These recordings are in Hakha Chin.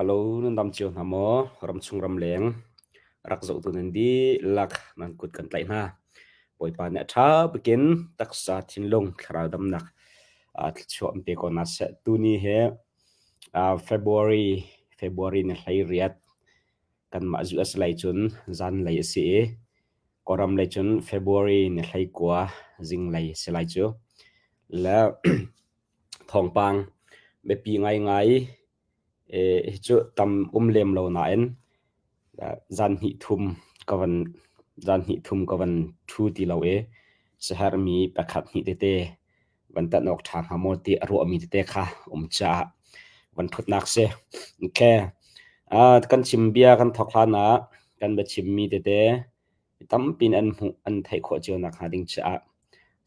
Alo nan dam cio hna maw? Ramchung ramleng rak zohtu nan dihlak nan kut kan tlaih hna. Bawipa nih a ṭha bikin taksa thinlung thlarau damnak thluachuah in pe ko hna seh. Tuni hi February February ni 18 kanmah US lei cun zanlei a si i Kawlram lei cun February ni 19 zinglei a si lai cu. Le thawngpang biapi ngaingai hi cu tam um lem lo nain zan hnih thum ka van zan hnih thum ka van ṭhu ti lo i siaherhmi pakhat hnih tete van tanh awk ṭha hnga maw ti a ruahmi tete kha um caah van ṭhutnak si. Okay. Kan chim bia kan thawk hlan ah kan biachimmi tete tampi in an hmuh an theih khawh cio nakhnga ding caah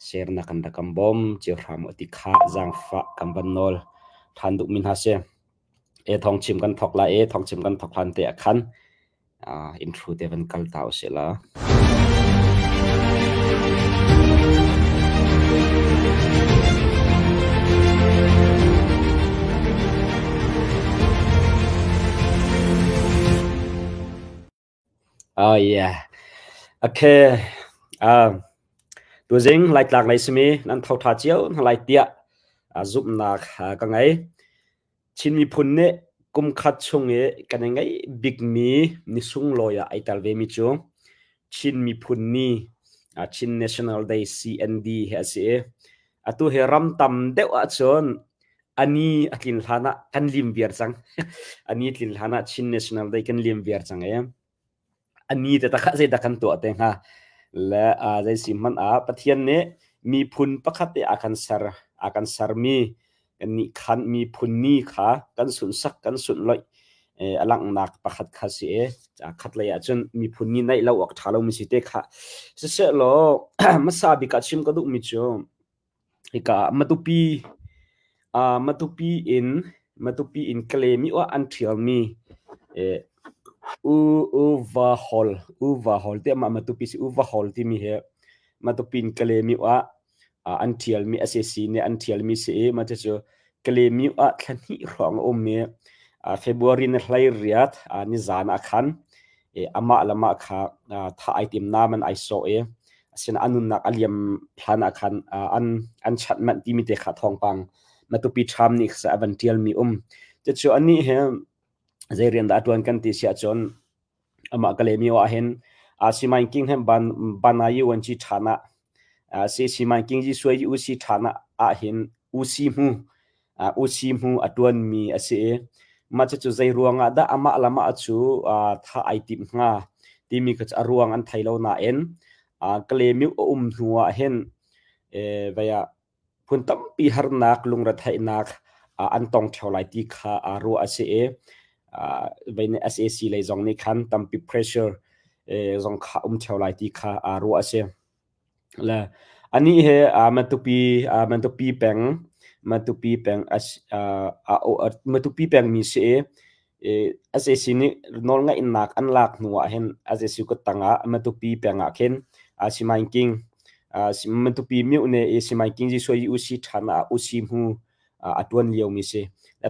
share-nak kan rak kan bawm cio hram u ti kha zaangfah kan van nawl ṭhan duhmi hna si. E thawngchim kan thawk lai i thawngchim kan thawk hlan te ah khan intro te van kal ta usih law. Oh yeah. Okay. Um, tuzing Laitlang lei simi nan tho ṭha cio hna lai tiah zumhnak ka ngei. Chin miphun nih kum khat chung i kan i ngeih bikmi ni sunglawi ah ai tel vemi cu Chin Miphun Ni, Chin National Day CND hi a si i atu hi ram tam deuh ahcun a ni a tlin hlan ah kan lim viar cang. A ni tlin hlan ah Chin National Day kan lim viar cang i a ni te takah zeidah kan tuah te hnga? Le zei si hmanh ah Pathian nih miphun pakhat te a kan ser, a kan sermi kannih khan miphun ni kha kan sunhsak, kan sunhlawih a langhnak pakhat kha si i khatlei ah cun miphun ni neih lo awk ṭha lomi si te kha. Siseh-law hmasa bik ah chim ka duhmi cu Hika ah Matupi Matupi in Matupi in Kalemi ah an ṭhialmi Uva Hall Uva Hall tiah mah Matupi si Uva Hall timi hi Matupi in Kalemi ah an ṭhialmi sac nih an ṭhialmi si i mah cucu Kalemi ah thla hnih hrawng a um i February ni 18 nizan ah khan amah le mah kha thah ai tim naman ai sawh i asinain a nunnak a liam hlan ah khan an an chanh manh timi te kha thawngpang Matupi ṭham nih kha a van ṭialmi um. Cucu anih hi zei rian dah a ṭuan kan ti si ahcun amah Kalaymyo ah hin Simaing King he ban Banayi Wanci ṭhan ah si Simaing King Yi Suai Usi ṭhan ah hin Usi hmu usi hmu a ṭuanmi a si i mah cucu zei ruangah dah amah le amah cu thah ai timh hnga timi kha cu a ruang an thei lo nain Kalaymyo a um hnu ah hin vei ah phun tampi harnak lungretheihnak an tong ṭheo lai ti kha ruah a si i vei nih sac lei zong nih khan tampi pressure zong kha um ṭheo lai ti kha ruah a si. Le anih hi Matupi Matupi peng Matupi peng Matupi pengmi si i sac nih nawlngeihnak an lak hnu ah hin sac kuttang ah Matupi peng ah khin Simaingking Matupi myone i Simaingking Jisuai UC ṭhan ah UC hmu a ṭuan liomi si.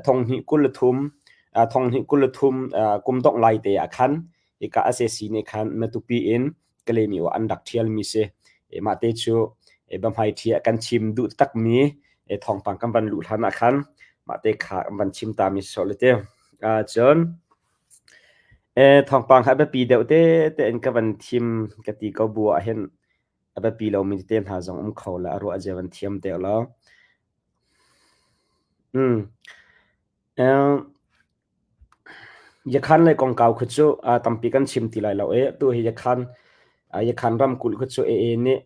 Thong hnih 23 thong hnih 23 kum dongh lai te ah khan hika sac nih khan Matupi in Kalaymyo an rak ṭhialmi si. Mah te cu biahmaiṭhi ah kan chim duh takmi thawngpang kan van luh hlan ah khan mah te kha kan van chim tami si sawh le te. Cun thawngpang ha biapi deuh te tein ka van thim ka ti ko bu ah hin a biapi lomi tete hna zong um kho le a ruah zia van thiam te law. Mm. Yakhan lei kongkau khi cu tampi kan chim ti lai lo i atu hi Yakhan Yakhan ramkulh khi cu AA nih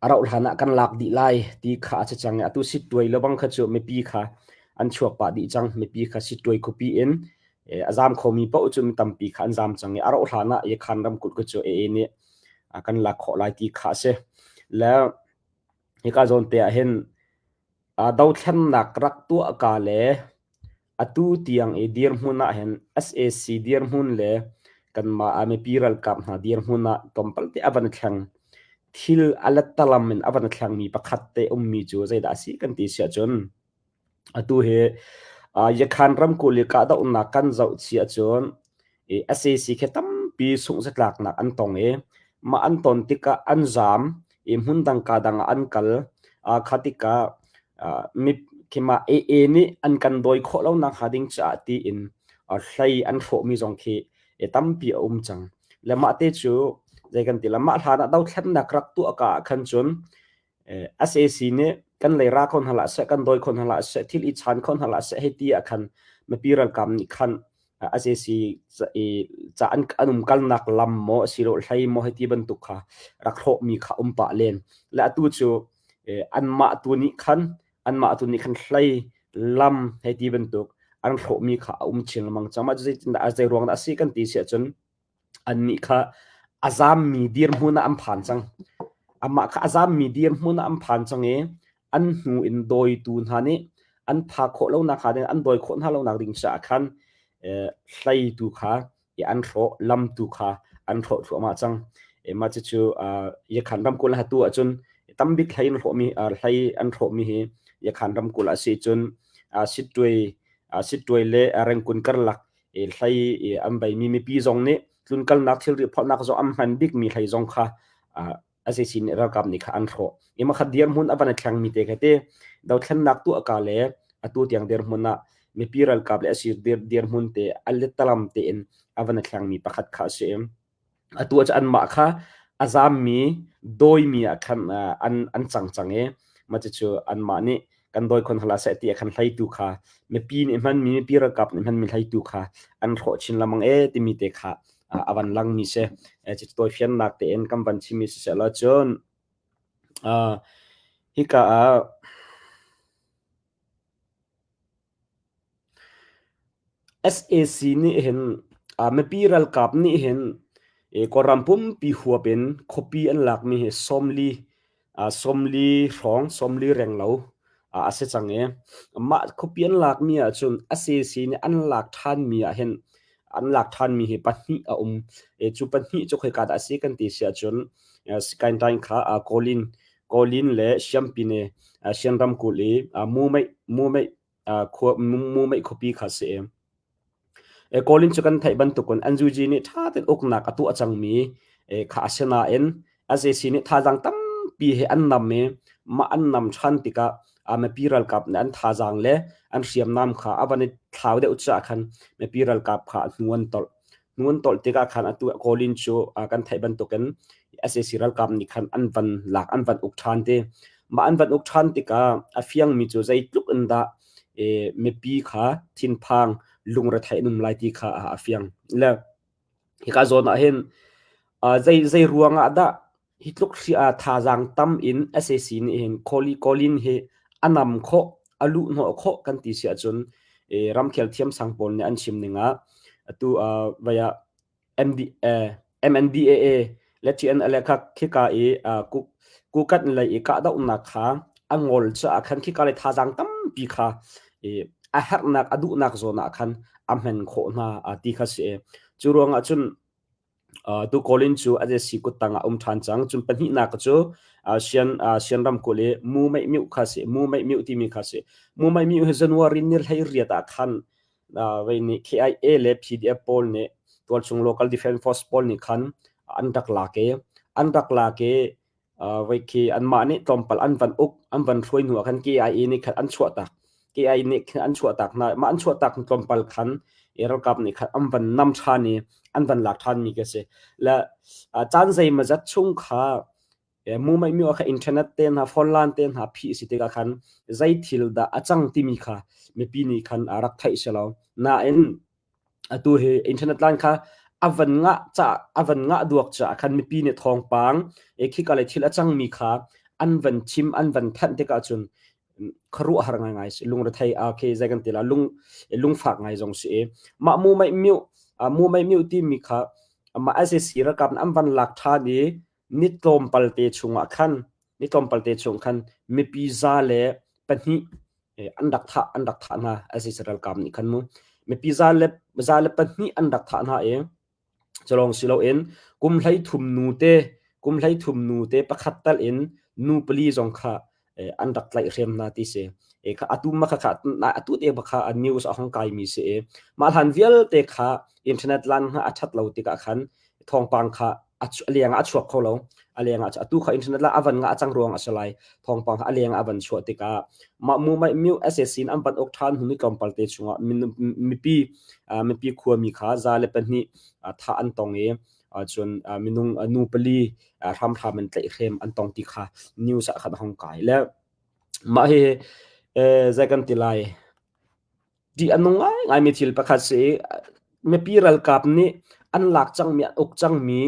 a rauh hlan ah kan lak dih lai ti kha a si cang i atu sittuai lebang kha cu mipi kha an chuak pah dih cang. Mipi kha sittuai khuapi in a zaam khomi paoh cu mi tampi kha an zaam cang i a rauh hlan ah Yakhan ramkulh khi cu AA nih kan lak khawh lai ti kha a si. Le hika zawn te ah hin Dothlennak rak tuahka le atu tiang i dirhmun ahhin sac dirhmun le kanmah mipi ralkap hna dirhmun ah tlawmpal te a van i thleng. Thil a lettalam in a van i thlengmi pakhat te ummi cu zeidah a si kan ti si ahcun atu hi. Yakhan ramkulh i kahdohnak kan zoh chih ahcun sac khi tampi sunghzatlaknak an tong i mah an ton tikah an zaam i hmundang kaa dang ah an kal. Kha tikah khimah AA nih an kan dawi khawh lonak hnga ding caah tiin hlei an hrawhmi zong khi tampi a um cang. Le mah te cu zei kan ti la mah hlan ah dothlennak rak tuah ka ah khan cun sac nih kan lei ra kho hna hlah seh, kan dawi kho hna hlah seh, thil i chaan kho hna hlah seh hei ti ah khan mipi ralkap nih khan sac ca an an umkalnak lam maw asilo hlei maw hei ti bantuk kha rak hrawhmi kha um pah len. Le atu cu anmah tu nih khan anmah tu nih khan hlei lam hei ti bantuk an hrawhmi kha a um chin lengmang cang. Mah cu zeitindah zei ruang dah a si kan ti si ahcun Annih kha a zammi dirhmun ah an phan cang. Amah kha a zammi dirhmun ah an phan cang i an hnu in dawitu hna nih an phak khawh lonak hnga ding an dawi khawh hna lonak ding caah khan hleitu kha i an hrawh, lamtu kha an hrawh thluahmah cang. Mah cucu Yakhan ramkulh ah tu ahcun tambik hlei an hrawhmi hlei an hrawhmi hi Yakhan ramkulh ah a si cun Sittwe Sittwe le Rengkun karlak hlei an beimi mipi zong nih tlunkalnak thilri phorhnak zong an hman bikmi hlei zong kha sac nih ralkap nih kha an hrawh. I makhat dirhmun a van i thlengmi te kha te dothlennak tuah ka le atu tiang dirhmun ah mipi ralkap le asir dirhmun te a lettalam tein a van i thlengmi pakhat kha a si. Atu ah cun anmah kha a zammi, dawimi ah khan an an cang cang i mah cucu anmah nih kan dawi khon hlah seh ti ah khan hleitu kha mipi nih hmanmi mipi ralkap nih hmanmi hleitu kha an hrawh chin lengmang ee timi te kha a van langmi si. Cucu tawifiannak tein kan van chimmi siseh law cun hika ah Sac nih hin mipi ralkap nih hin Kawlram pumpi huap in khuapi an lakmi hi 40 hrawng 40 renglo a si cang i mah khuapi an lakmi ahcun sac nih an lak ṭhanmi ahhin an lak ṭhanmi hi pahnih a um. Cu pahnih cu khoika dah a si kan ti si ahcun Skyline kha Kawlin Kawlin le Siampine Sian ramkulh i Mumeih Mumeih khua Mumeih khuapi kha a si. Kawlin cu kan theih bantukin NUG nih ṭha tein uknak a tuah cangmi kha a si nain sac nih thazaang tampi he an nam i mah an nam ṭhan tikah mipi ralkap nih an thazaang le an hriamnam kha a van i thlau deuh caah khan mipi ralkap kha hnu an tolh. Hnu an tolh tikah khan atu Kawlin cu kan theih bantukin sac ralkap nih khan an van lak an van uk ṭhan ti. Mah an van uk ṭhan tikah a fiangmi cu zeitluk in dah mipi kha thinphang lungrethei an um lai ti kha a fiang. Le hika zawn ah hin zei zei ruang ah dah hi tluk thazaang tam in sac nih hin Kawlin hi a nam khawh a luh hnawh khawh kan ti si ahcun ramkhel thiamsang pawl nih an chim ning ah atu vai ah MD, MNDAA le TNLA kha khika i kukat lei i kahdohnak kha a ngol caah khan khika lei thazaang tampi kha a herhnak a duhnak zawn ah khan a hmen khawh hna ti kha si. Cu ruangah cun tu Kawlin cu sac kuttang ah um ṭhan cang. Cun pahnihnak cu Sian Sian ramkulh i Mu Meih Myu kha si. Mu Meih Myu timi kha si. Mu Meih Myu hi January ni 18 ah khan vei nih KIA le PDF pawl nih tualchung local defense force pawl nih khan an rak lak i an rak lak i voi khi anmah nih tlawmpal an van uk an van hruai hnu ah khan KIA nih khan an chuahtak KIA nih khan an chuahtak hna mah an chuahtak tlawmpal khan ralkap nih khan an van nam ṭhan i an van lak ṭhan mi ka si le caan zeimawzat chung kha Mumeih mi kha internet te hna phone line te hna phih si tikah khan zei thil dah a cang timi kha mipi nih khan a rak theih si lo nain atu hi internet line kha a van ngah ca a van ngah duak caah khan mipi nih thawngpang e khika le thil a cangmi kha an van chim an van thanh tikah cun khuaruahhar ngaingai si lungrethei a khi zei kan ti la lung lungfak ngai zong si i mah mu meih miu mu meih miu timi kha mah SAC ralkap an van lak ṭhan i ni tlawmpal te chungah khan ni tlawmpal te chung khan mipi 102 an rak thah an rak thah hna sac ralkap nih khan mu mipi 102 an rak thah hna i culong si loin kum 13 nu te kum 13 nu te pakhat tal in nu pali zong kha an rak tlaihhrem hna ti si. E kha atu ma kha kha atu te ba kha news a hong kai mi si e mah hlan vialte kha internet lan kha a that lo tikah khan thawngpang kha a leng ah a chuak kho lo. A leng ah atu kha internet la a van nga a cang ruang a si lai. Thawngpang kha a leng ah a van chuah tikah mah mu mai mu SAC in an van ok ṭhan hnu ni tlawmpal te chungah mipi mipi khuami kha za le pahnih tha an tong i cun minung nu pali hramhram in tlaihhrem an tong ti kha news ah khan a hong kai le mah hi zei kan ti lai Ṭih a nung ngaingaimi thil pakhat si i mipi ralkap nih an lak cangmi an uk cangmi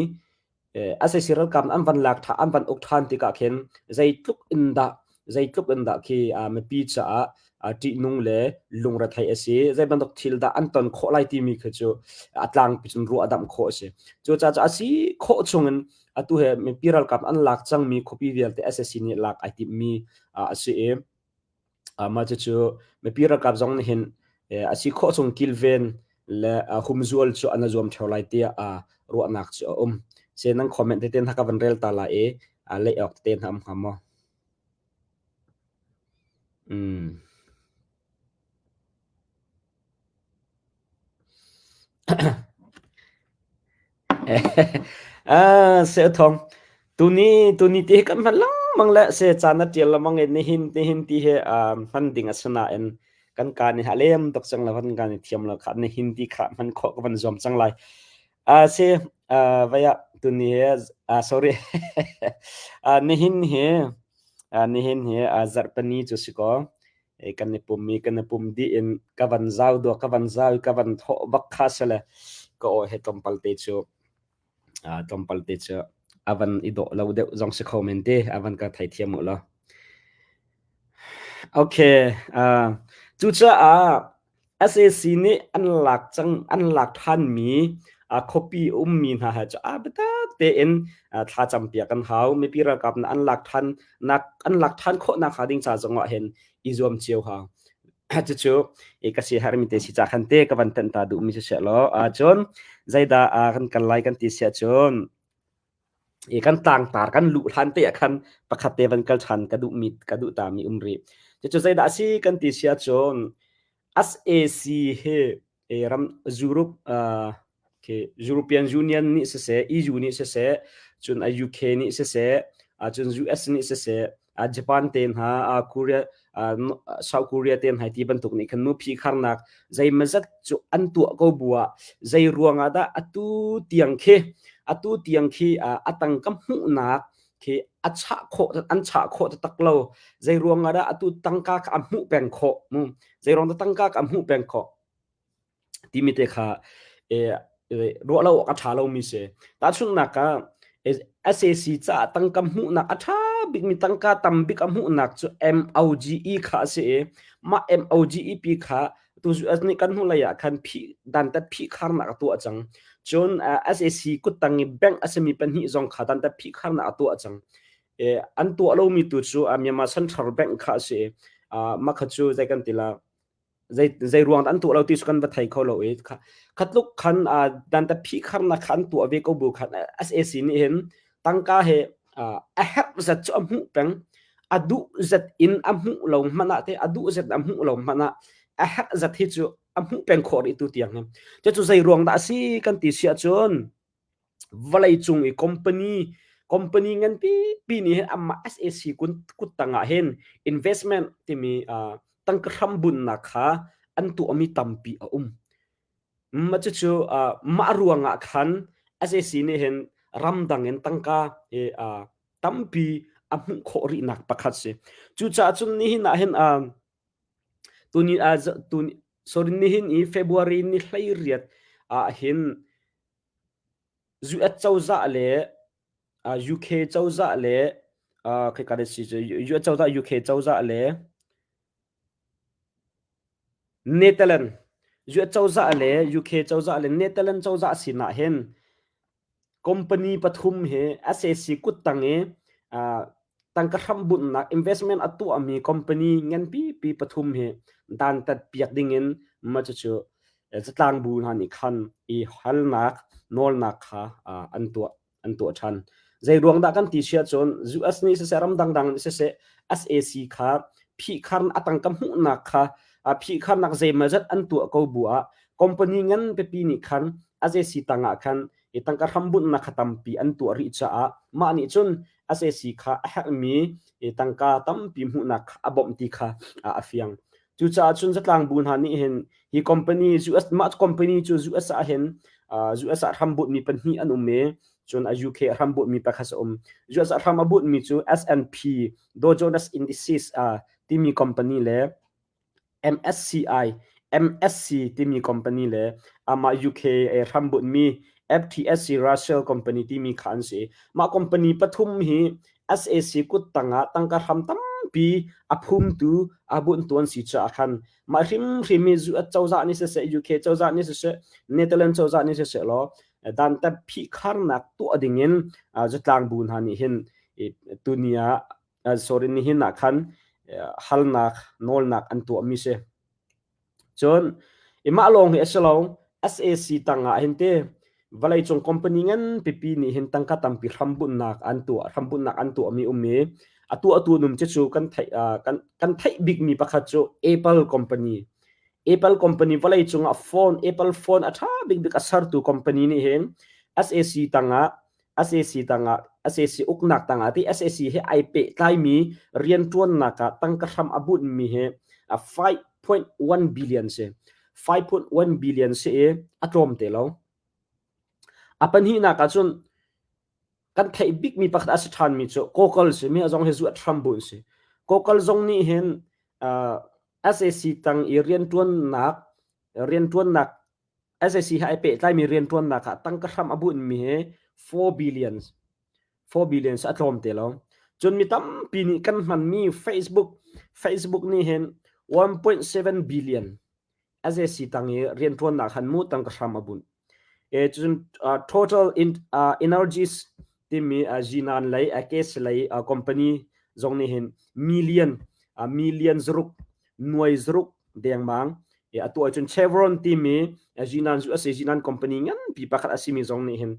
sac ralkap an van lak ṭhan an van uk ṭhan tikah khin zeitluk in dah zeitluk in dah khi mipi caah ṭihnung le lungrethei a si. Zei bantuk thil dah an ton khawh lai timi khi cu a tlangpi cun ruah damh khawh a si. Cucaah cu a si khawh chungin atu he mipi ralkap an lak cangmi khuapi vialte sac nih lak ai timhmi a si i Mah cucu mipi ralkap zong nih hin a si khawh chung kilven le humzual cu an i zuam ṭheo lai tiah ruahnak cu a um. Se nan comment tete hna ka van rel ta lai i leh awk tete hna um hnga maw? Mm. Sethawng tuni tuni ti hi kan hman lengmang le se caan a ṭial lengmang i nihin nihin ti hi hman ding a si nain kan kaa nih a lem tuk cang lo kan kaa nih thiam lo kha nihin ti kha hman khawh ka van zuam cang lai. Si vai ah tuni hi sorry nihin hi nihin hi zarhpini cu si kaw kan i pum i kan i pum dih in ka van zau dua ka van zau i ka van thawh bak kha si le ka aw he tlawmpal te cu tlawmpal te cu a van i dawh lo deuh zong si kho men te a van ka theithiam u law. Okay, uh, cucaah sac nih an lak cang an lak ṭhanmi khuapi ummi hna he cu aa biatak tein thlacam piak an hau. Mipi ralkap nih an lak ṭhan nak an lak ṭhan khawhnak hnga ding ca zong ah hin i zuam cio hau. Cucu ka si herhmi te si ca khan te ka van tenh ta duhmi si seh law cun zeidah kan kal lai kan ti siah cun i kan tlangtar kan luh hlan te ah khan pakhat te van kal ṭhan ka duhmi ka duh tami um rih. Cucu zeidah a si kan ti si ahcun SAC hi ram Europe uh, okay, European Union nih siseh, EU nih siseh, cun a UK nih siseh, cun US nih siseh, Japan te hna, Korea, South Korea te hna ti bantuk nih khan nu phihkharnak zeimazat cu an tuah ko bu ah zei ruangah dah atu tiang khi atu tiang khi a tangka hmuhnak khi a chah khawh an chah khawh taktak lo zei ruangah dah atu tangka kha a hmuh peng khawh mu zei ruang dah tangka kha a hmuh peng khawh timi te kha ruah lo awk a ṭha lomi si. Tahchunhnak ah SAC caah tangka hmuhnak a ṭha bikmi tangka tam bik a hmuhnak cu MOGE kha a si i mah MOGE pi kha tu US nih kan hnulei ah khan phih dantat phihkharnak a tuah cang. Cun SAC kuttang i bank a simi pahnih zong kha dantat phihkharnak a tuah cang. An tuah lomi tu cu Myanmar Central Bank kha a si i mah kha cu zei kan ti la zei zei ruang an tuah lo ti cu kan va thei kho lo i khatluk khan dantat phihkharnak kha an tuah ve ko bu khan SAC nih hin tangka he a herh zat cu a hmuh peng a duh zat in a hmuh lo hmanh ah te a duh zat a hmuh lo hmanh ah a herh zat hi cu a hmuh peng khawh rih tu tiang hi cu zei ruang dah a si kan ti si ahcun Vawleicung i company company nganpipi nih hin amah SAC kuttang ah hin investment timi uh, tangka hrambunnak kha an tuahmi tampi a um. Mah cucu uh, mah ruangah khan SAC nih hin ramdang in tangka hi uh, tampi a hmuh khawh rihnak pakhat si. Cucaah cun nihin ah hin uh, tuni uh, tuni sorry nihin i February ni 18 ah hin US cozah le UK cozah le US cozah UK cozah le Netherlands US cozah le UK cozah le Netherlands cozah sinah hin company pathum hi SAC kuttang i tangka hrambunhnak investment a tuahmi company nganpipi pathum hi dantat piak dingin mah cucu zatlangbu hna nih khan i halnak nawlnak kha an tuah an tuah ṭhan. Zei ruang dah kan ti si ahcun US nih siseh ram dangdang nih siseh SAC kha phihkhar a tangka hmuhnak kha phihkharnak zeimawzat an tuah ko bu ah company ngan pipi nih khan SAC tangah khan i tangka hrambunhnak kha tampi an tuah rih caah mah nih cun SAC kha a herhmi tangka tampi hmuhnak kha a bawmh ti kha a fiang. Cucaah cun zatlang bu hna nih hin hi company US mah company cu US ah hin US ah hrambunhmi pahnih an um i cun a UK a hrambunhmi pakhat a um. US ah hram a bunhmi cu S&P Dow Jones Indices timi company le MSCI MSC timi company le amah UK e hrambunhmi FTSE Russell company timi kha an si. Mah company pathum hi SAC kut tangah tangka hram tampi a phumtu a bunhtu an si caah khan mah hrimhrim hi US cozah nih siseh UK cozah nih siseh Netherlands cozah nih siseh law dantat phihkharnak tuah dingin zatlang bu hna nih hin tuni ah sorry nihin ah khan halnak nawlnak an tuahmi si. Cun i mah lawng hi a si lo SAC tangah hin te vawleicung company ngan pipi nih hin tangka tampi hrambunhnak an tuah hrambunhnak an tuahmi um i a tuahtu num cu cu kan theih kan kan theih bikmi pakhat cu Apple company Apple company vawleicung ah phone Apple phone a ṭha bikbik a sertu company nih hin SAC tangah SAC tangah SAC uknak tangah ti SAC he ai pehtlaimi rianṭuannak ah tangka hram a bunhmi hi 5.1 billion si. 5.1 billion si i a tlawm te lo. A pahnihnak ah cun kan theih bikmi pakhat a si ṭhanmi cu Google si mi zong hi zuat hram bunh si. Google zong nih hin uh, SAC tang i rianṭuannak rianṭuannak SAC he ai pehtlaimi rianṭuannak ah tangka hram a bunhmi hi 4 billions 4 billions a tlawm te lo. Cun mi tampi nih kan hmanmi Facebook Facebook nih hin 1.7 billion SAC tang i rianṭuannak han mu tangka hram a bunh. E cun uh, Total in, uh, Energies timi uh, Jinan lei uh, gas lei uh, company zong nih hin million uh, million zaruk nuai zaruk dengmang e atu ahcun Chevron timi Jinan zu asi Jinan company nganpi pakhat asimi zong nih hin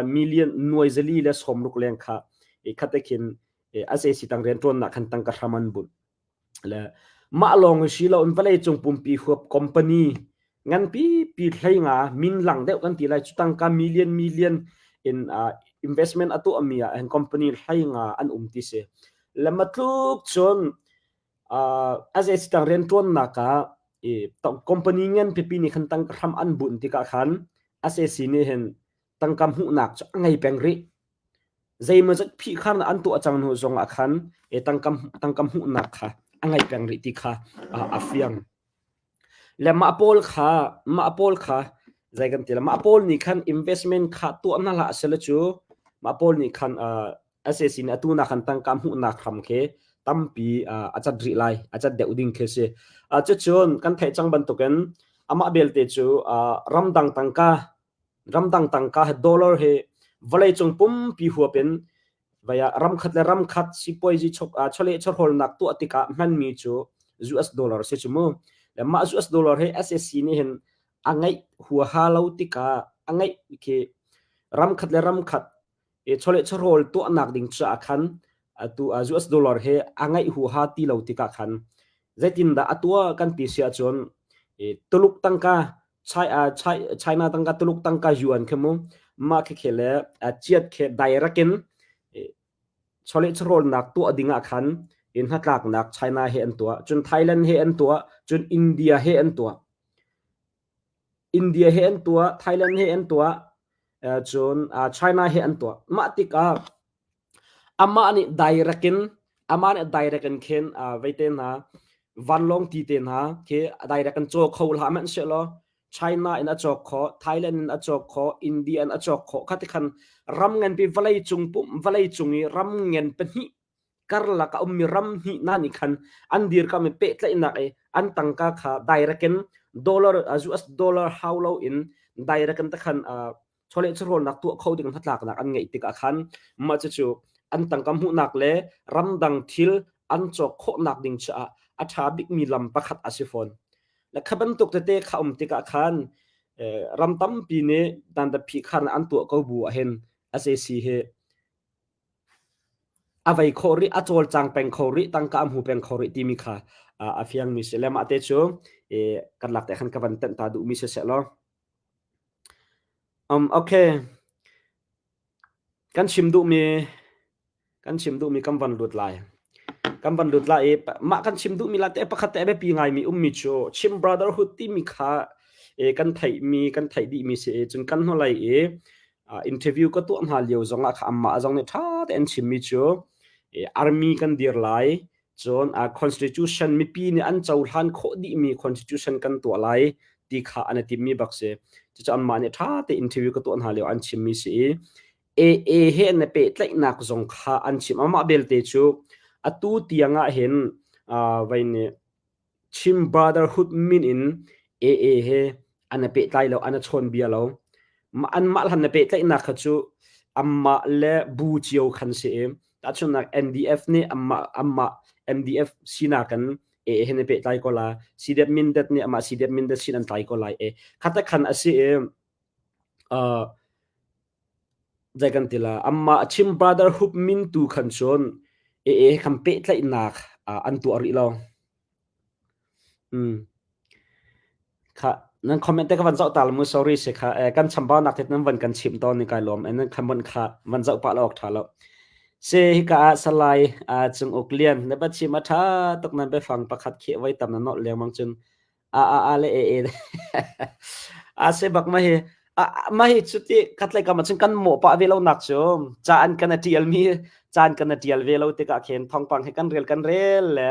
million nuai zali le sawmruk leng kha e khate khin e SAC tang rian tuan nak khan tangka hram an bunh le mah lawng si lo in vawlei cung pumpi huap company nganpi pi hlei nga min lang deuh kan ti lai cu tangka million million in uh, investment atu ami ah company hlei nga an um ti si le matluk cun SAC tang rianṭuannak ah i company ngan pipi nih khan tangka hram an bunh tikah khan SAC nih hin tangka hmuhnak cu a ngei peng rih. Zeimawzat phihkharnak an tuah cang hnu zongah khan i tangka tangka hmuhnak kha a ngei peng rih ti kha a fiang. Le mah pawl kha mah pawl kha zei kan ti lai mah pawl nih khan investment kha tuah hna hlah seh law cu mah pawl nih khan SAC nih atu nak khan tangka hmuhnak hram khi tampi a cat rih lai a cat deuh ding khi si. Cucun kan theih cang bantukin amah belte cu ramdang tangka ramdang tangka he dollar he vawleicung pumpi huap in vaya ramkhat le ramkhat sipuaizi chok chawleh chawhrawlnak tuah tikah hmanmi cu US dollar si cu mu. Le mah US dollar hi SAC nih hin a ngeih huaha lo tikah a ngeih khi ramkhat le ramkhat i chawleh chawhrawl tuahnak ding caah khan atu US dollar he a ngeih huaha ti lo tikah khan zeitindah a tuah kan ti si ahcun Tuluk tangka China tangka Tuluk tangka yuan khi mu mah khi khi le chiat khi direct in chawleh chawhrawlnak tuah ding ah khan in hnatlaknak China he an tuah cun Thailand he an tuah cun India he an tuah India he an tuah Thailand he an tuah cun China he an tuah mah tikah amah nih direct in amah nih direct in khin vei te hna vanlawng ti te hna khi direct in caw kho hlah hmanh sehlaw China in a cawk khawh Thailand in a cawk khawh India in a cawk khawh kha ti khan ram nganpi vawlei cung pum vawlei cung i ram ngan pahnih karlak a ummi ram hnih hna nih khan an dirkam i pehtlaihnak i an tangka kha direct in dollar US dollar hau lo in direct in takhan chawleh chawhrawlnak tuah kho ding hnatlaknak an ngeih tikah khan mah cucu an tangka hmuhnak le ramdang thil an cawk khawhnak ding caah a ṭha bikmi lam pakhat a si fawn. Le kha bantuk tete kha um tikah khan ram tampi nih dantat phihkharnak an tuah ko bu ahhin SAC hi. A vei khawh rih, a cawlcang peng kho rih, tangka a hmu peng kho rih timi kha a fiangmi si. Le mah te cu kan lak te khan ka van tenh ta duhmi si seh law. Okay. Kan chim duhmi kan chim duhmi kan van lut lai. Kan van lut lai i mah kan chim duhmi la te pakhat te a biapi ngaimi ummi cu Chin Brotherhood timi kha kan theihmi kan theih dihmi si i cun kan hnulei i interview ka tuah hna lio zongah kha amah zong nih ṭha tein chimmi cu army kan dir lai cun constitution mipi nih an cohlan khawh dihmi constitution kan tuah lai ti kha an i timmi bak si. Cucu anmah nih ṭha tein interview ka tuah hna lio an chimmi si i AA he an i pehtlaihnak zong kha an chim. Amah belte cu atu tiang ah hin vei nih Chin Brotherhood min in AA he an i pehtlai lo, an i chawnbia lo. Anmah hlan na pehtlaihnak kha cu anmah le bu cio khan si i tahchunhnak NDF nih anmah anmah MDF sinak in AA he na pehtlai ko la. CDF Mindat nih amah CDF Mindat sin an tlai ko lai. E khata khan a si i uh, zei kan ti la amah Chin Brotherhood min tu khan cun AA khan pehtlaihnak an tuah rih lo. Mm. Kha nan comment te ka van zoh tal mu sorry se kha kan chambaunak te nan van kan chim tawn ni kai lawm nan comment kha van zoh pah lo awk tha lo. Se hika ah salai cung uk lian na ba chim a tha tuk nan biafang pakhat khi voi tam na nolh lengmang cun a a a le e e a se bak ma hi ma hi cuti khatlei kam ahcun kan mawh pah ve lo nak cu ca an kan a tial mi caan kan a tial ve lo tikah khin thawngpang hi kan rel kan rel le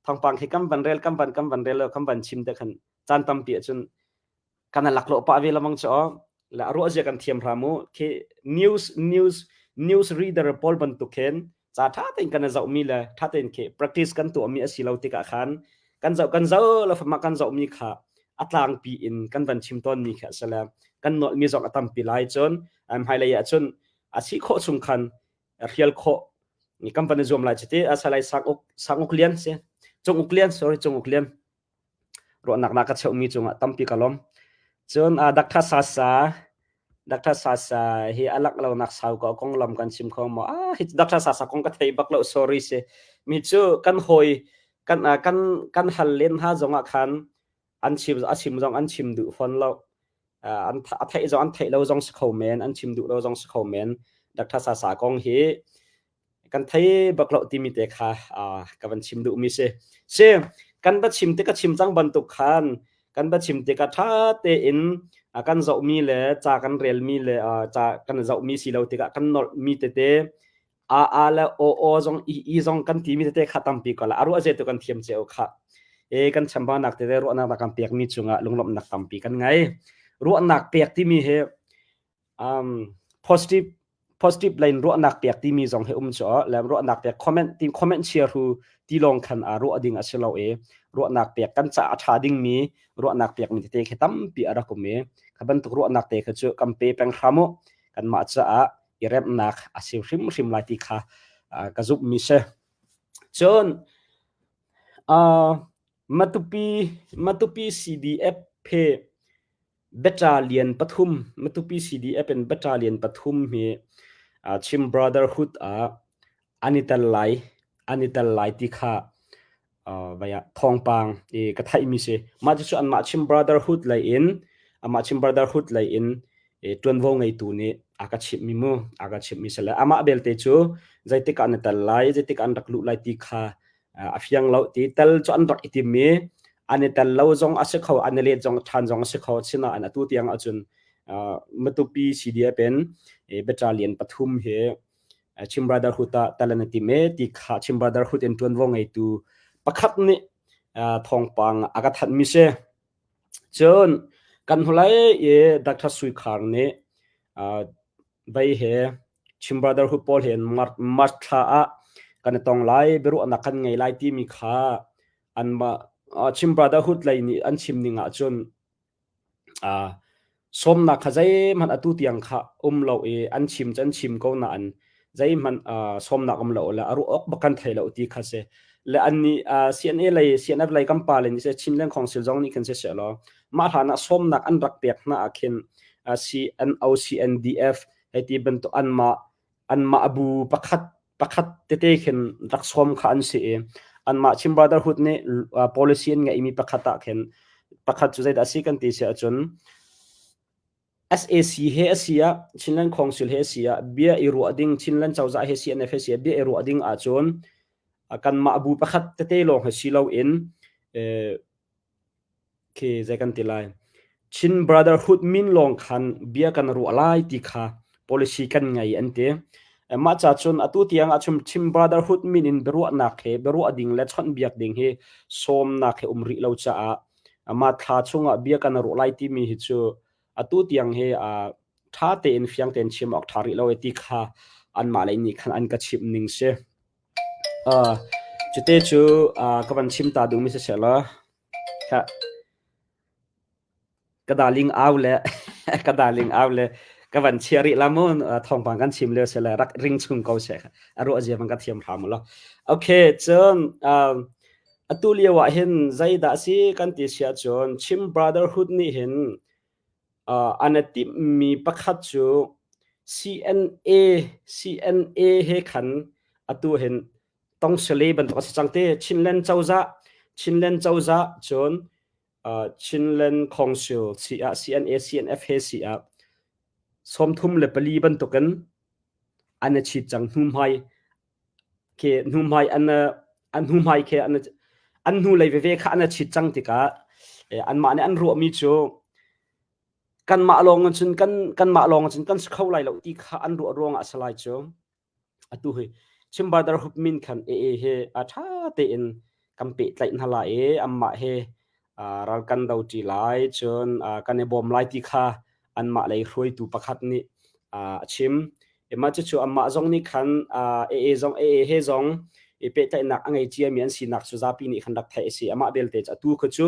thawngpang hi kan van rel kan van kan van rel lo kan van chim te khan caan tampi ahcun kan laklawh pah ve lamang cu la ruah zia kan thiam hram u khi news news news reader pawl bantuk khin ca tha tein kan zoh mi le tha tein khi practice kan tuah mi asi lo tikah khan kan zoh kan zoh lo fama kan zoh mi kha a tlangpi in kan van chim tawn mi kha sale kan nolh mi zong a tampi lai cun hmailei ah cun a si khawh chung khan hrial khawh kan van i zuam lai chiti asalai sang uk sang uk lian si cung uk lian sorry cung uk lian Ruahnak na ka cheuhmi cungah tampi ka lawm. Cun uh, Dr. Sasa Dr. Sasa hi a lak lonak sau ko konglam kan chim kho maw? Ah, hi Dr. Sasa kong ka thei bak lo sorry si. Mi cu kan hawi kan uh, kan kan hal len hna zongah khan an chim a chim zong an chim duh fawn lo. Uh, an a theih zong an theih lo zong si kho men, an chim duh lo zong si kho men. Dr. Sasa kong hi kan thei bak lo timi te kha ka van chim duhmi si. Si kan va chim te ka chim cang bantuk khan kan va chim tikah ṭha tein kan zohmi le ca kan relmi le ca kan zohmi si lo tikah kan nolhmi tete a a le o o zong i i zong kan timi tete kha tampi ko la a ruah zetu kan thiam cio kha e kan chambaunak tete ruahnak na kan pekmi cungah lunglawmhnak tampi kan ngei ruahnak pek timi hi um, positive positive line ruahnak pek timi zong hi um cu le ruahnak pek comment ti comment chia hu ti lawng khan a ruah ding a si lo e ruahnak pek kan ca a tha ding mi ruahnak pek mi tete khi tampi a rak um e kha bantuk ruahnak te kha cu kan pe peng hramu kan mah caah i remnak a si hrim hrim lai ti kha ka zumh mi si cun Matupi Matupi CDF phe Battalion pathum Matupi CDF in battalion pathum hi Chin Brotherhood ah an i tel lai an i tel lai ti kha vai ah thawngpang i ka theihmi si. Mah cucu anmah Chin Brotherhood lei in amah Chin Brotherhood lei in ṭuanvo ngeitu nih a ka chimhmi mu a ka chimhmi si le amah belte cu zeitik ah an i tel lai zeitik ah an rak luh lai ti kha a fiang lo ti tel cu an rak i tim i an i tel lo zong a si kho an i let zong ṭhan zong a si kho sinain atu tiang ahcun Matupi CDF in battalion pathum hi Chin Brotherhood ah tel an i tim i ti kha Chin Brotherhood in ṭuanvo ngeitu pakhat nih thawngpang a ka thanhmi si. Cun kan hnulei i Dr. Sui Khar nih Vei he Chin Brotherhood pawl he March thla ah kan i tong lai, biaruahnak kan ngei lai timi kha anmah Chin Brotherhood lei nih an chim ning ahcun sawmnak kha zeihmanh atu tiang kha um lo i an chim cu an chim ko nain zeihmanh sawmnak um lo le a ruah awk bak kan thei lo ti kha si. Le annih CNA lei CNF lei kan pa le nih seh Chinland Council zong nih khin siseh law mah hlan ah sawmnak an rak pek hna ah khin CNO CNDF hei ti bantuk anmah anmah bu pakhat pakhat tete khin rak sawm kha an si i anmah Chin Brotherhood nih policy an ngeihmi pakhat ah khin pakhat cu zeidah a si kan ti si ahcun SAC he a si ah Chinland Council he a si ah bia i ruah ding Chinland cozah he CNF he si ah bia i ruah ding ahcun kanmah bu pakhat tete lawng he si loin Khi zei kan ti lai. Chin Brotherhood min lawng khan bia kan ruah lai ti kha policy kan ngei an ti. Mah ca cun atu tiang ah cun Chin Brotherhood min in biaruahnak he biaruah ding le chawnhbiak ding hi sawmnak he um rih lo caah mah thla chungah bia kan ruah lai timi hi cu atu tiang hi ṭha tein fiang tein chim awk ṭha rih lo e ti kha anmah lei nih khan an ka chimh ning si. Cute cu ka van chim ta duhmi siseh law ka darling au le ka darling au le ka van chia rih la mu thawngpang kan chim lio sile rak ring chung ko seh a ruah zia van ka thiam hram law. Okay, cun atu lio ah hin zeidah si kan ti si ahcun Chin Brotherhood nih hin An i timhmi pakhat cu CNA CNA he khan atu hin tongsale bantuk a si cang te. Chinland cozah Chinland cozah cun Chinland Council si ah CNA CNF he si ah 34 bantukin an i chit cang hnuhmai khi hnuhmai an an hnuhmai khi an an hnulei veve kha an chit cang tikah anmah nih an ruahmi cu kanmah lawng cun kan kanmah lawng cun kan si kho lai lo ti kha an ruah ruangah a si lai cu atu hi Chin Brotherhood min khan AA he a ṭha tein kan pehtlaih hna lai i anmah he ral kan do ṭi lai cun kan i bawm lai ti kha anmah lei hruaitu pakhat nih a chim. Mah cucu amah zong nih khan AA zong AA he zong i pehtlaihnak a ngei ciami an sinak cu zapi nih khan rak theih a si. Amah belte cu atu kha cu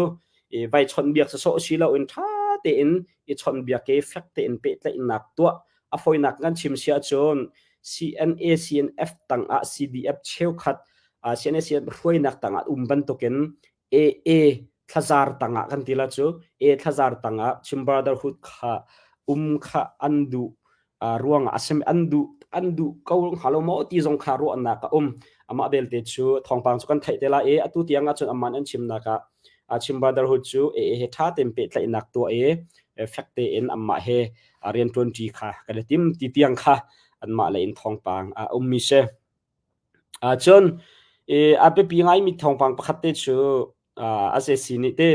vai chawnhbiak sawsawh si loin ṭha tein i chawnhbiak i fek tein pehtlaihnak tuah a fawinak kan chim si ahcun CNA CNF tangah CDF cheukhat CNA CNF hruainak tangah um bantukin AA thlazar tangah kan ti la cu A thlazar tangah Chin Brotherhood kha um kha an duh ruangah a simi an duh an duh ko hnga lo maw ti zong kha ruahnak a um amah belte cu thawngpang cu kan theih te lai i atu tiang ahcun amman an chimnak ah Chin Brotherhood cu AA he ṭha tein pehtlaihnak tuah i fek tein amah he rianṭuanṭi kha kan i tim ti tiang kha anmah lei in thawngpang a ummi si. Cun a biapi ngaimi thawngpang pakhat te cu SAC nih te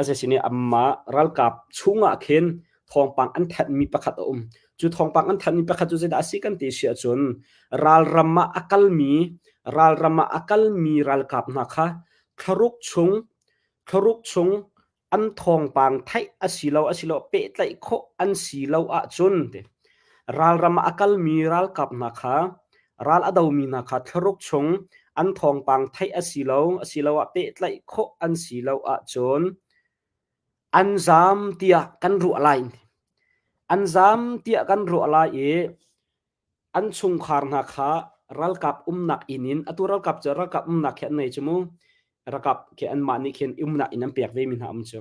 SAC nih anmah ralkap chungah khin thawngpang an thanhmi pakhat a um. Cu thawngpang an thanhmi pakhat cu zeidah a si kan ti si ahcun ralram ah a kalmi ralram ah a kalmi ralkap hna kha thlaruk chung thlaruk chung an thawngpang theih a si lo asilo pehtlaih khawh an si lo ahcun ralram ah a kalmi ralkap hna kha ral a domi hna kha thlaruk chung an thawngpang theih a si lo asiloah pehtlaih khawh an si lo ahcun an zaam tiah kan ruah lai an zaam tiah kan ruah lai i an chungkhar hna kha ralkap umnak inn in atu ralkap cu ralkap umnak khi an nei cu mu ralkap khi anmah nih khin umnak inn an pek ve mi hna um cu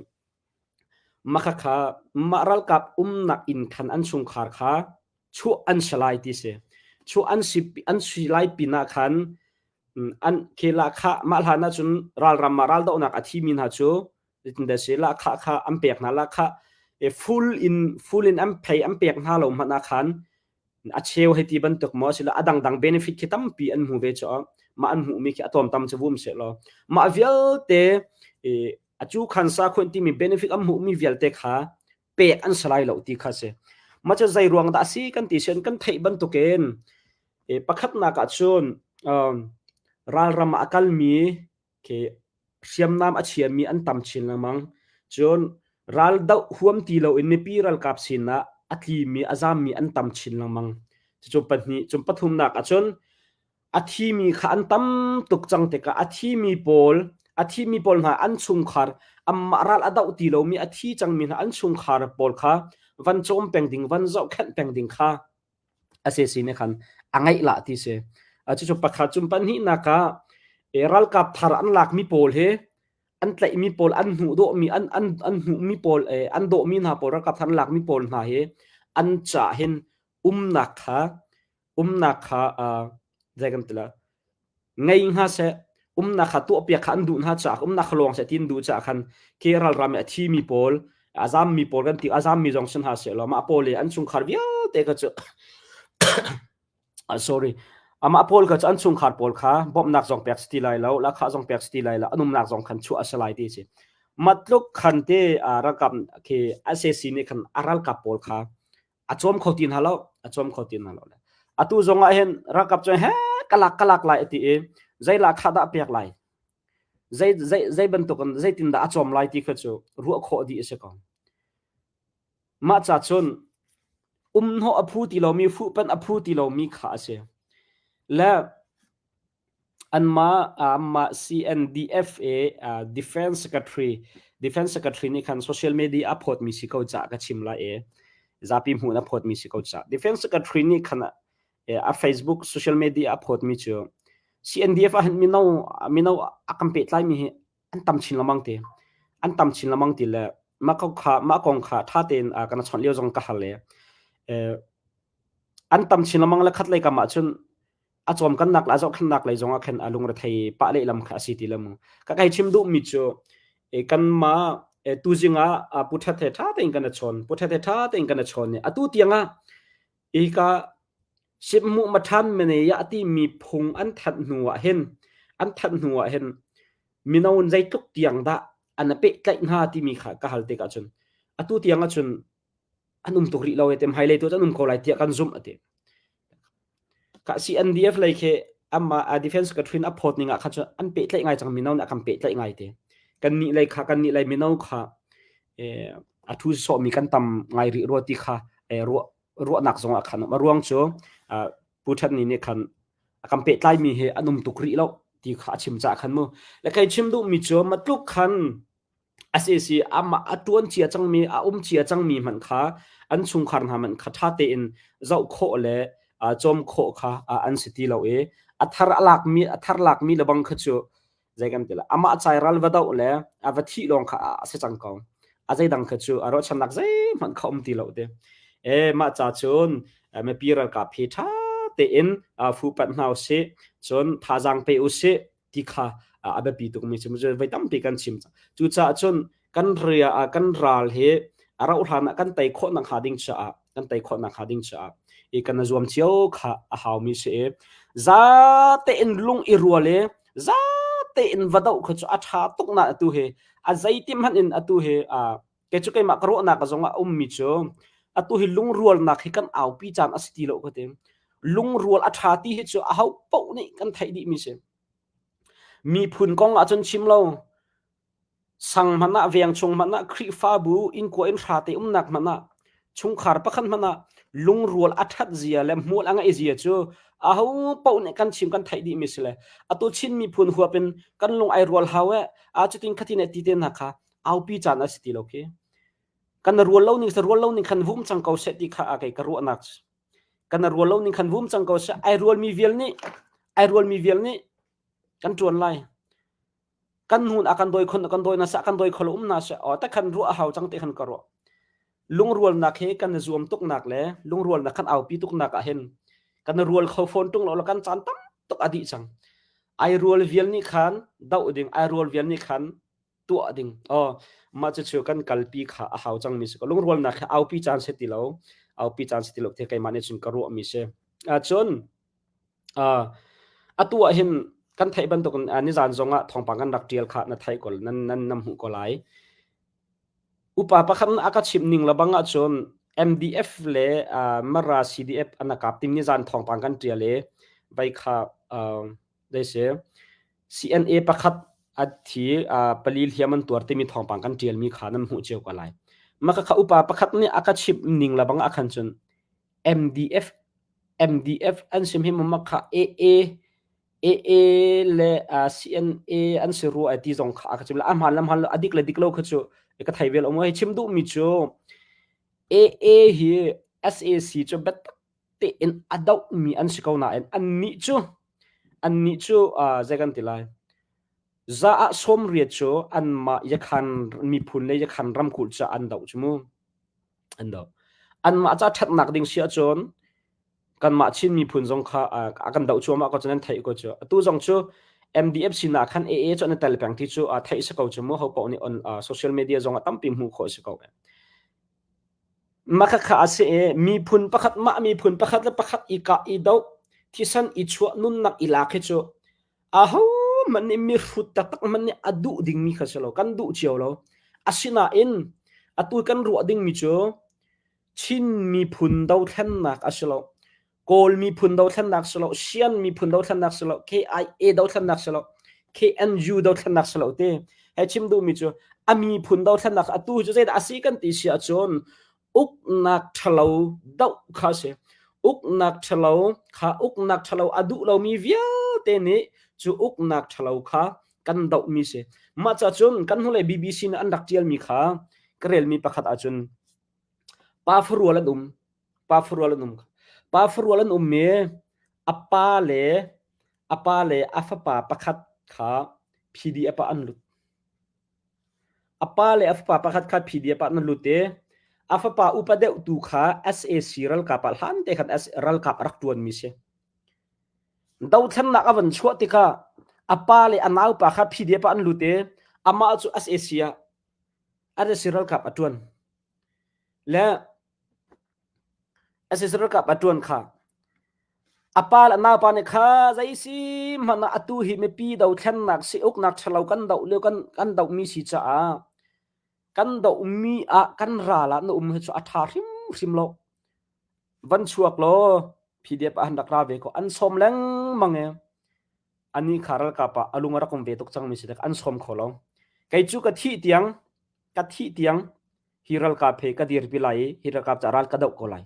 mah kha mah ralkap umnak inn khan an chungkhar kha chuah an si lai ti si chuah an si an si lai pinah khan an khi lahkhah mah hlan ahcun ralram ah raldohnak a thimi hna cu zeitindah si lahkhah kha an pek hna lahkhah full in full in an phei an pek hna lo hmanh ah khan a cheu hei ti bantuk maw sila a dangdang benefit khi tampi an hmu ve cu mah an hmuhmi khi a tlawmtam cu vum seh law mah vialte a cu khan sa khun timi benefit an hmuhmi vialte kha pek an si lai lo ti kha si mah cu zei ruang dah a si kan ti sian kan theih bantukin pakhatnak ah cun ralram ah a kalmi khi hriamnam a chiami an tam chin lengmang. Cun raldoh huam ti loin mipi ralkap sinah a tlimi a zammi an tam chin lengmang. Cucu pahnih, cun pathumnak ahcun a thimi kha an tam tuk cang tikah a thimi pawl a thimi pawl hna an chungkhar anmah ral a doh ti lomi a thi cangmi hna an chungkhar pawl kha van cawm peng ding van zohkhenh peng ding kha a si nih khan a ngeih lah ti si. Cucu pakhat cun pahnihnak ah ralkap thar an lakmi pawl hi an tlaihmi pawl an hnuh dawhmi an an an hmuhmi pawl an dawhmi hna pawl ralkap thar an lakmi pawl hna hi an ca hin umnak kha umnak kha. Zei kan ti la ngei hnga seh umnak kha tuahpiak kha an duh hna caah umnak kha lawng seh ti an duh caah khan ke ralram i a thimi pawl a zammi pawl kan ti a zammi zong si hna seh law mah pawl i an chungkhar vialte kha cu sorry amah pawl kha cu an chungkhar pawl kha bawmhnak zong pek si ti lai lo lahkhah zong pek si ti lai lo an umnak zong khan chuah a si lai ti si matluk khan te ralkap khi SAC nih khan a ralkap pawl kha a cawm kho ti hna lo a cawm kho ti hna lo atu zong ah hin ralkap cu he kalak kalak lai ati i zei la kha dah pek lai zei zei zei bantukin zeitin dah a cawm lai ti kha cu ruah khawh dih a si ko mah ca cun umhnawh a phu ti lomi fuhpanh a phu ti lomi kha a si le Anmah anmah CNDF i Defense Secretary Defense Secretary nih khan social media a phawtmi si ko caah ka chim lai i zapi hmuh in a phawtmi si ko caah Defense Secretary nih khan a Facebook social media a phawtmi cu CNDF ah hin mino mino a kan pehtlaimi hi an tam chin lengmang ti an tam chin lengmang ti le mah kong kha mah kong kha ṭha tein kan chawnh lio zong ka hal i an tam chin lengmang le khat lei kam ah cun a cawmkannak le a zohkhenhnak lei zongah khan a lungrethei pah lehlam kha a si ti lo mu. Ka kai chim duhmi cu kanmah tuzing ah Pu Ṭhat he ṭha tein kan i chawn. Pu Ṭhat he ṭha tein kan i chawn i atu tiang ah hika Sipmuh Mathan mene ya timi phung an thanh hnu ah hin an thanh hnu ah hin mino zeitluk tiang dah an pehtlaih hnga timi kha ka hal tikah cun atu tiang ah cun an um tuk rih lo e te hmailei tu an um ko lai tiah kan zumh ati ka CNDF lei khi amma a defense ka twin a phot ning ah kha chu an pehtlaih ngai cang mino nih a kan pehtlaih ngai te kan nih lei kha kan nih lei mino kha a thu sawh mi kan tam ngai rih rua ti kha ruah ruahnak zong ah khan a ruang cu pu That Ni nih khan a kan pehtlai mi hi an um tuk rih lo ti kha a chim ca khan mu le kai chim duh mi cu matluk khan A si si, amah a ṭuan cia cangmi, a um cia cangmi hmanh kha an chungkhar hna hmanh kha ṭha tein zoh khawh le cawm khawh kha an si ti lo i a thar a lakmi a thar lakmi lebang kha cu zei kan ti lai amah cai ral va doh le a va thih lawng kha a si cang ko. A zeidang kha cu a ruahchannak zeihmanh kha um ti lo ti. E mah ca cun mipi ralkap hi ṭha tein fuhpanh hna usih, cun thazaang pe usih, ti kha a biapi tukmi cu voi tampi kan chim cang. Cucaah cun kan ria kan ral hi a rauh hlan ah kan tei khawh nak hnga ding caah kan tei khawh nak hnga ding caah i kan zuam cio kha a haumi si i za tein lung i rual i za tein va doh kha cu a ṭha tuk na atu hi a zeitim hmanh in atu hi kei cu keimah ka ruahnak zong ah ummi cu atu hi lungrualnak hi kan aupi caan a si ti lo ka ti lungrual a ṭha ti hi cu aho paoh nih kan theih dihmi si miphun kong ahcun chim lo sang hmanh ah veng chung hmanh ah Khrihfabu innkua in hra te umnak hmanh ah chungkhar pakhat hmanh ah lungrual a ṭhat zia le hmual a ngeih zia cu aho paoh nih kan chim kan theih dihmi si le atu Chin miphun huap in kan lung ai rual hau eh a cutin khatin eh ti te hna kha aupi caan a si ti lo khi kan rual lo ning rual lo ning khan vum cang ko seh ti kha a kei ka ruahnak kan rual lo ning khan vum cang ko seh ai rual mi vial nih ai rual mi vial nih kan tuan lai kan hun a kan doi khon kan doi na sa kan doi kholo um na se o ta khan ruah hau cang te khan ka ruah lungrualnak he kan zuam tuk nak le lungrualnak kan aupi tuk nak ah hin kan rual kho phone tung lo kan caan tam tuk adi cang ai rual vial nih khan doh ding ai rual vial nih khan tuah ding oh mah cucu kan kalpi kha a hau cangmi si ko lungrualnak hi aupi caan si ti lo aupi caan si ti lo te keimah nih cun ka ruahmi si cun atu ah hin kan theih bantukin nizan zong ah thawngpang kan rak tial kha na theih ko nan nan nam hmuh ko lai upa pakhat a ka chimh ning lebang ahcun MDF le Mara CDF an kap tim nizan thawngpang kan tial i vai kha dei si CNA pakhat a thi pali hliam an tuar timi thawngpang kan ṭialmi kha nan hmuh cio ko lai. Mah kha upa pakhat nih a ka chimh ning lebang ah khan cun MDF MDF an sim hi mah kha AA AA le CNA an si rua ai ti zong kha a ka chim le a hmaan le hmaan lo a dik le dik lo kha cu ka thei ve lo mu. Hei chim duhmi cu AA hi SAC cu biatak tein a dohmi an si ko nain annih cu annih cu zei kan ti lai za ah 80 cu anmah yakhan miphun le yakhan ramkulh ca an doh cu mu an doh anmah ca ṭhatnak ding si ahcun Kanmah Chin miphun zong kha a kan doh cuahmah ko cu nan theih ko cu. Atu zong cu MDF sinah khan AA cu an i tel peng ti cu theih si ko cu mu ho paoh nih on social media zong ah tampi hmuh khawh si ko. Mah khakha a si i miphun pakhat mah miphun pakhat le pakhat i kah i doh thisen i chuah nunnak i lak hi cu ahohmanh nih mihrut taktak hmanh nih a duh dingmi kha si lo kan duh cio lo. Asinain atu kan ruah dingmi cu Chin miphun dothlennak a si lo. Kawl miphun dothlennak si lo, Sian miphun dothlennak si lo, KIA dothlennak si lo, KNU dothlennak si lo ti. Hei chim duhmi cu a miphun dothlennak atu cu zeidah a si kan ti si ahcun uknak ṭhalo doh kha a si. Uknak ṭhalo kha uknak ṭhalo a duh lomi vialte nih cu uknak ṭhalo kha kan dohmi si. Mah ca cun kan hnulei BBC nih an rak ṭialmi kha ka relmi pakhat ahcun Pa farual an um. Pa farual an um. Pa farual an um i a pa le a pa le a fapa pakhat kha PDF ah an lut. A pa le a fapa pakhat kha PDF ah an lut i a fapa upa deuh tu kha SAC ralkap ah hlan te khan ralkap a rak ṭuanmi si. Dothlennak a van chuah tikah a pa le a naupa kha PDF ah an lut i amah cu SAC ah SAC ralkap a ṭuan. Le SAC ralkap a ṭuan kha a pa le a naupa nih kha zei si hmanh ah atu hi mipi dothlennak si uknak ṭhalo kan doh lio kan kan dohmi si caah kan dohmi ah kan ral ah na um hi cu a ṭha hrimhrim lo. Van chuak law PDF ah han rak ra ve ko. An sawm lengmang i anih kha ralkap ah a lung a rak um ve tuk cangmi si an sawm kho lo. Kei cu ka thih tiang ka thih tiang hi ralkap he ka dirpi lai i hi ralkap ca ral ka doh ko lai.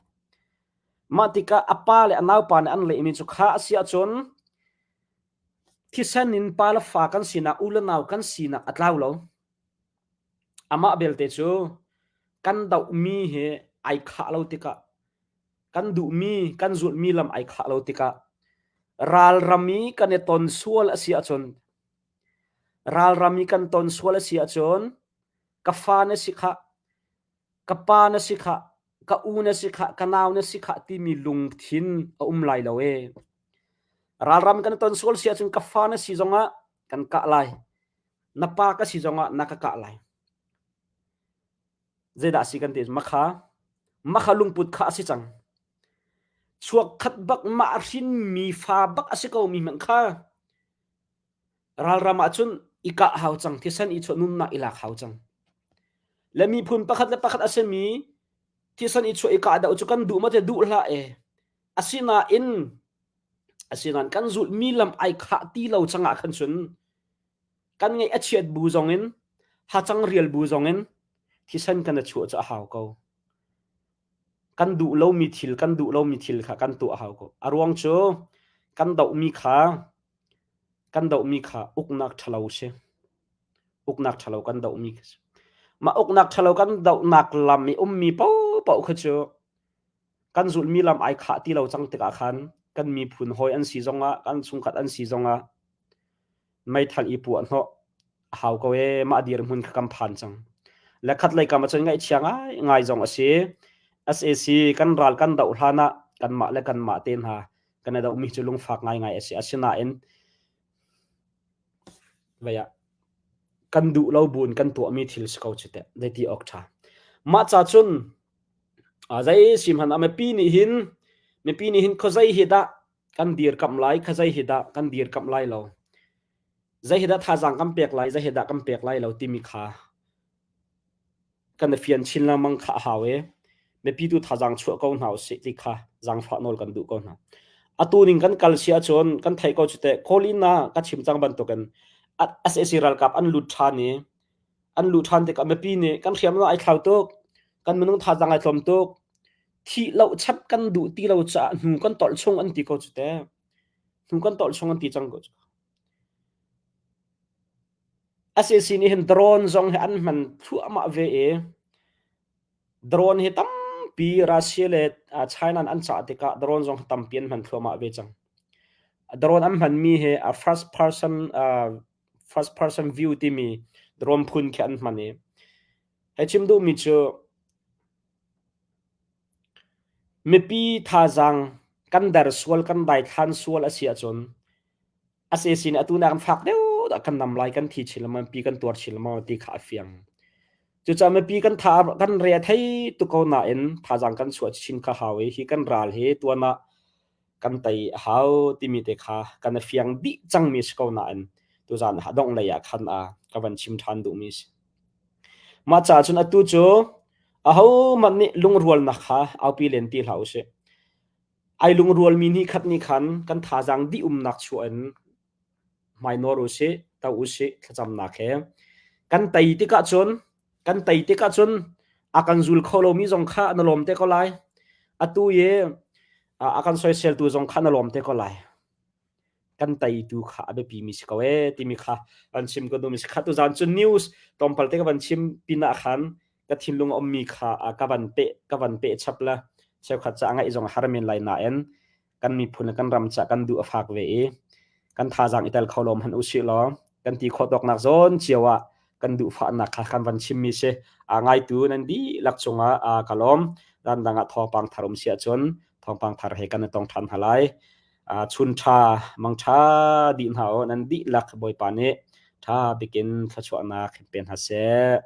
Mah tikah a pa le a naupa nih an lehmi cu kha a si ahcun thisen in pa le fa kan sinak u le nau kan sinak a tlau lo. Amah belte cu kan dohmi hi ai khah lo tikah kan duhmi kan zulhmi lam ai khah lo tikah ralram i kan i ton sual a si ahcun Ralram i kan ton sual a si ahcun ka fa na si khah, ka pa na si khah, ka u na si khah, ka nau na si khah timi lungthin a um lai lo ee. Ralram kan ton sual si ahcun ka fa na si zongah kan kah lai. Na pa ka si zongah na ka kah lai. Zeidah a si kan ti makha makha lungput kha a si cang. Chuak khat bak mah hrinmi fa bak a si ko mi hmanh kha Ralram ahcun i kah hau cang, thisen i chuah nunnak i lak hau cang. Le miphun pakhat le pakhat a simi thisen i chuah i kah doh cu kan duh maw te duh hlah e. Asinain asinain kan zulhmi lam ai khah ti lo cang ah khan cun kan ngeih a chiat bu zong in hacang rial bu zong in thisen kan i chuah cu a hau ko. Kan duh lomi thil kan duh lomi thil kha kan tuah a hau ko. A ruang cu kan dohmi kha Kan dohmi kha uknak ṭhalo si. Uknak ṭhalo kan dohmi kha si. Mah uknak ṭhalo kan dohnak lam i ummi paohpaoh kha cu kan zulhmi lam ai khah ti lo cang tikah khan kan miphun hawi an si zongah kan chungkhat an si zongah meithal i puah hnawh a hau ko ee mah dirhmun kha kan phan cang. Le khat lei kam ahcun ngaihchia ngai ngai zong a si. SAC kan ral kan doh hlan ah kanmah le kanmah te hna kan i dohmi cu lungfak ngaingai a si. Asinain vei ah kan duh lo buin kan tuahmi thil si ko cu teh zeiti awk ṭha. Mah ca cun zei si hmanh ah mipi nih hin mipi nih hin khuazei hi dah kan dirkamh lai khuazei hi dah kan dirkamh lai lo zei hi dah thazaang kan pek lai zei hi dah kan pek lai lo timi kha kan i fian chin lengmang kha a hau i mipi tu thazaang chuah ko hna usih ti kha zaangfah nawl kan duh ko hna. Atu ning kan kal si ahcun kan theih ko cu teh Colin ah ka chim cang bantukin SAC ralkap an lut ṭhan i an luh ṭhan tikah mipi nih kan hriamnam ai thlau tuk kan minung thazaang ai tlawm tuk thih lo chap kan duh ti lo caah hnu kan tolh chung an ti ko cu teh hnu kan tolh chung an ti cang ko cu. SAC nih hin drone zong hi an hman thluahmah ve i drone hi tampi Russia le China an cah tikah drone zong hi tampi an hman thluahmah ve cang. Drone an hmanmi hi a first person first person view timi drone phun khi an hman i hei chim duhmi cu mipi thazaang Kan der sual kan daithlan sual a si ahcun a se sin atu nak in fak deuh dah kan nam lai kan thi chin lengmang pi kan tuar chin lengmang ti kha a fiang. Cucaah mipi kan tha kan re a thei tuk ko nain thazaang kan chuah chin kha hau i hi kan ral hi tuan ah kan tei a hau timi te kha kan i fiang dih cangmi si ko nain tuzan ah dongh lei ah khan a ka van chim ṭhan duhmi si. Mah caah cun atu cu ahohmanh nih lungrualnak kha aupi len ti hlah usih. Ai lungrualmi nih khat nih khan kan thazaang dih umnak chuah in hmainawr usih, to usih thlacamnak he. Kan tei tikah cun kan tei tikah cun a kan zul kho lomi zong kha na lawm te ko lai. Atu i a kan soiseltu zong kha na lawm te ko lai. Kan teitu kha a biapimi si ko ee timi kha van chim ka duhmi si. Kha tuzaan cu news tlawmpal te ka van chim pinah khan ka thinlung a ummi kha ka van peh ka van peh chap la cheukhat ca ngaih zong a har men lai nain kan miphun le kan ram ca kan duh a fak ve i kan thazaang i tel kho lo hmanh usih law kan ti khawh tawknak zawn cio ah kan duhfahnak kha kan van chimmi si a ngaitu nan dihlak cungah a ka lawm ramdang ah thawngpang thar um si ahcun thawngpang thar he kan i tong ṭhan hna lai chun ṭha mang ṭha dih hna u nan dihlak Bawipa nih ṭha bikin thluachuahnak in pe hna seh.